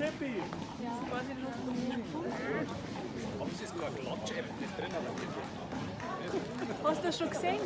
Seppi. Ja. Weiß ich nicht, hast du schon gefunden? Haben Sie sogar Klatsch-App nicht drin? Hast du das schon gesehen?